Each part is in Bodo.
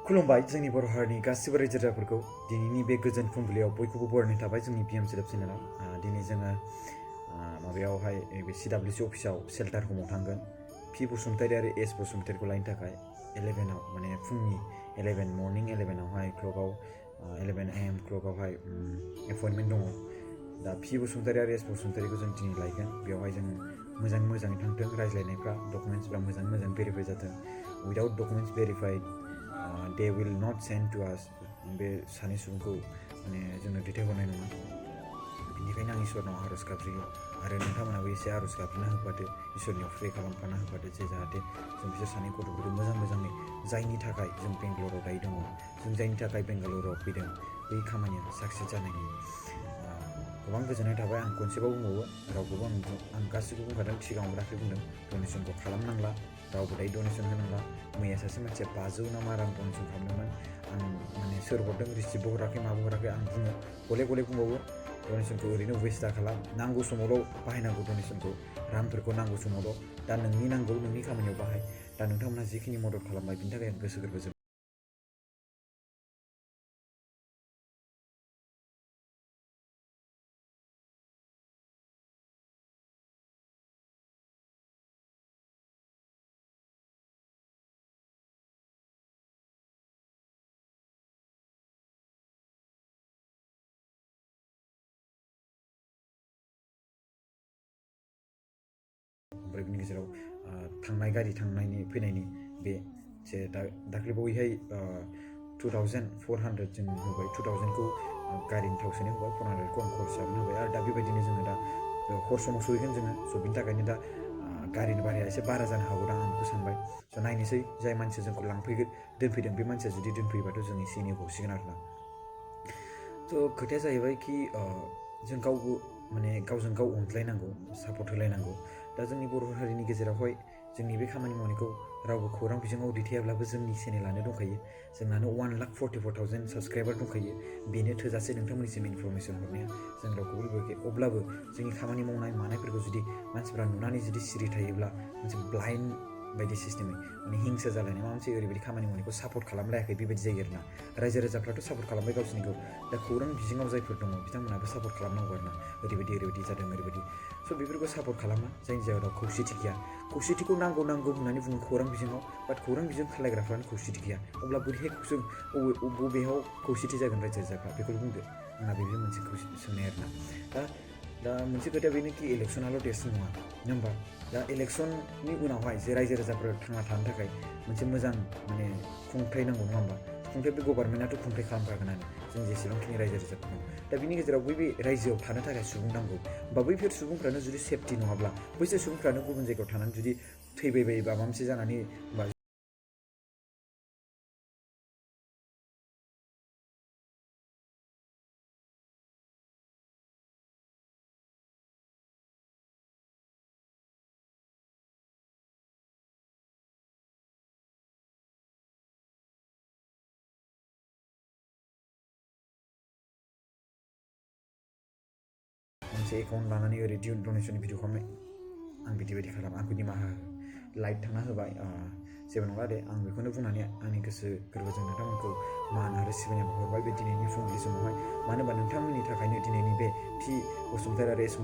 खुलुमबाय जोंनि बर' हारिनि गासिबो रायजो राजाफोरखौ दिनैनि बे गोजोन फुंबिलियाव बयखौबो बरायनाय थाबाय जोंनि BMCLF चेनेलाव दिनै जोङो माबायावहाय बे CWC अफिसाव शेल्टार हमाव थांगोन पि बसुमतारी आरो एस बसुमतारीखौ लायनो थाखाय 11 माने फुंनि 11 मर्निं 11आवहाय क्लकआव 11 AM क्लकआवहाय एपइन्टमेन्ट दङ दा पि बसुमतारी आरो एस बसुमतारीखौ जों दिनै लायगोन बेवहाय जों मोजाङै थांथों रायज्लायनायफ्रा डकुमेन्ट्सफ्रा मोजां भेरिफाइ जाथों without documents verified they will not send to us बे सानै सुबुंखौ माने जोंनो दैथायहरनाय नङा बेनिखायनो आं इसोरनाव आरज गाबज्रियो आरो नोंथांमोनाबो एसे आरज गाबना होफादो इसोरनियाव प्रे खालामफाना होफादो जे जाहाथे जों बिसोर सानै गथ'फोरखौ मोजाङै जायनि थाखाय जों बेंगालराव दायो दङ जों जायनि थाखाय बेंगालराव फैदों बै खामानिया साक्सेस जानायनि गोबां गोजोननाय थाबाय आं खनसेबाव बुंबावो रावखौबो आं गासिबो बुंखादों सिगाङाव दाख्लै बुंदों डनेसनखौ खालामनांला रावबो दायो डनेसन होनांला मैया सासे मानसिया 500 ना मा रां डनेसन खालामदोंमोन आं माने सोर हरदों रिसिप्टबो हराखै माबो हराखै आं बुङो गले बुंबावो डनेसनखौ ओरैनो वेस्ट दा खालाम नांगौ समावल' बाहायनांगौ डनेसनखौ रांफोरखौ नांगौ समावल' दा नोंनि नांगौ नोंनि खामानियाव बाहाय दा नोंथांमोनहा जिखिनि मदद खालामबाय बिनि थाखाय आं गोसो गोरबोजों ओमफ्राय बिनि गेजेराव थांनाय गारि थांनायनि फैनायनि बे जे दाख्लैबावैहाय 2400 जों होबाय 2000खौ गारिनि थाव सोनाय होबाय 400खौ आं खरस जानो होबाय आरो दा बेबायदिनो जोङो दा हर समाव सहैगोन जोङो स' बिनि थाखायनो दा गारिनि भाराया एसे बारा जानो हागौदां आं बेखौ सानबाय स' नायनोसै जाय मानसिया जोंखौ लांफैगोन दोनफैदों बे मानसिया जुदि दोनफैयोबाथ' जों एसे एनै हरसिगोन आरोना थ' खोथाया जाहैबाय कि जों गावबो माने गावजों गाव अनज्लायनांगौ सापर्ट होलायनांगौ दा जोंनि बर' हारिनि गेजेरावहाय जोंनि बे खामानि मावनायखौ रावबो खौरां बिजोङाव दैथायाब्लाबो जोंनि चेनेलानो दंखायो जोंनानो 1,44,000 साबस्क्राइबार दंखायो बेनो थोजासे नोंथांमोननिसिम इनफरमेसन हरनाया जों रावखौबो लुबैयाखै अब्लाबो जोंनि खामानि मावनाय मानायफोरखौ जुदि मानसिफ्रा नुनानै जुदि सिरि थायोब्ला मोनसे ब्लाइन्ड बायदि सिस्टेमै माने हिंसा जालायनाय माबा मोनसे ओरैबायदि खामानि मावनायखौ सापर्ट खालामलायाखै बेबायदि जायो आरोना रायजो राजाफ्राथ' सापर्ट खालामबाय गावसोरनिखौ दा खौरां बिजोङाव जायफोर दङ बिथांमोनाबो सापर्ट खालामनांगौ आरोना ओरैबायदि जादों ओरैबायदि स' बेफोरखौ सापर्ट खालामा जायनि जाहोनाव खौसेथि गैया खौसेथिखौ नांगौ होननानै बुङो खौरां बिजोङाव बाट खौरां बिजों खालायग्राफ्रानो खौसेथि गैया अब्ला बोरैहाय जों बबेयाव खौसेथि जागोन रायजो राजाफ्रा बेखौ बुंदो आंना बेबो मोनसे सोंनाय आरोना दा मोनसे खोथाया बेनोखि इलेक्सनाल' देरसिन नङा होमबा दा इलेक्सननि उनावहाय जे रायजो राजाफोर थांना थानो थाखाय मोनसे मोजां माने खुंथाय नांगौ नङा होमबा खुंथाय बे गभर्नमेन्टआथ' खुंथाय खालामखागोनानो जों जेसेबांखिनि रायजो राजाफोर दं दा बिनि गेजेराव बे रायजोआव थानो थाखाय सुबुं नांगौ बा बैफोर सुबुंफ्रानो जुदि सेफटि नङाब्ला बैसोर सुबुंफ्रानो गुबुन जायगायाव थानानै जुदि थैबायबायोबा माबा मोनसे जानानै बा मोनसे एकाउन्ट लानानै ओरै डनेसन भिडिअ खालामनाय आं बिदि खालाम आंखौ निमाहा लाइट थांना होबाय जेबो नङा दे आं बेखौनो बुंनानै आंनि गोसो गोरबोजों नोंथांमोनखौ मान आरो सिबिनाय हरबाय बे दिनैनि फुंबिलि समावहाय मानो होनबा नोंथांमोननि थाखायनो दिनैनि बे पि बसुमतारी आरो एस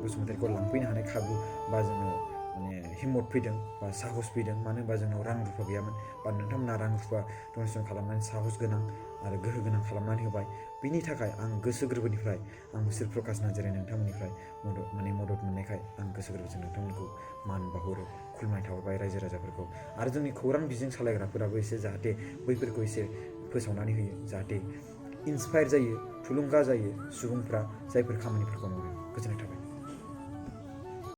बसुमतारीखौ लांफैनो हानाय खाबु बा जोङो माने हिम्मत फैदों बा साहस फैदों मानो होनबा जोंनाव रां रुफा गैयामोन बा नोंथांमोना रां रुफा डनेसन खालामनानै साहस गोनां आरो गोहो गोनां खालामनानै होबाय बिनि थाखाय आं गोसो गोरबोनिफ्राय आं बिसोर प्रकाश नार्जारि नोंथांमोननिफ्राय मदद मोननायखाय आं गोसो गोरबोजों नोंथांमोनखौ मान बाहरो खुलुमनाय थाहरबाय रायजो राजाफोरखौ आरो जोंनि खौरां बिजों सालायग्राफोराबो एसे जाहाथे बैफोरखौ एसे फोसावनानै होयो जाहाथे इन्सपायार जायो थुलुंगा जायो सुबुंफ्रा जायफोर खामानिफोरखौ मावो गोजोननाय थाबाय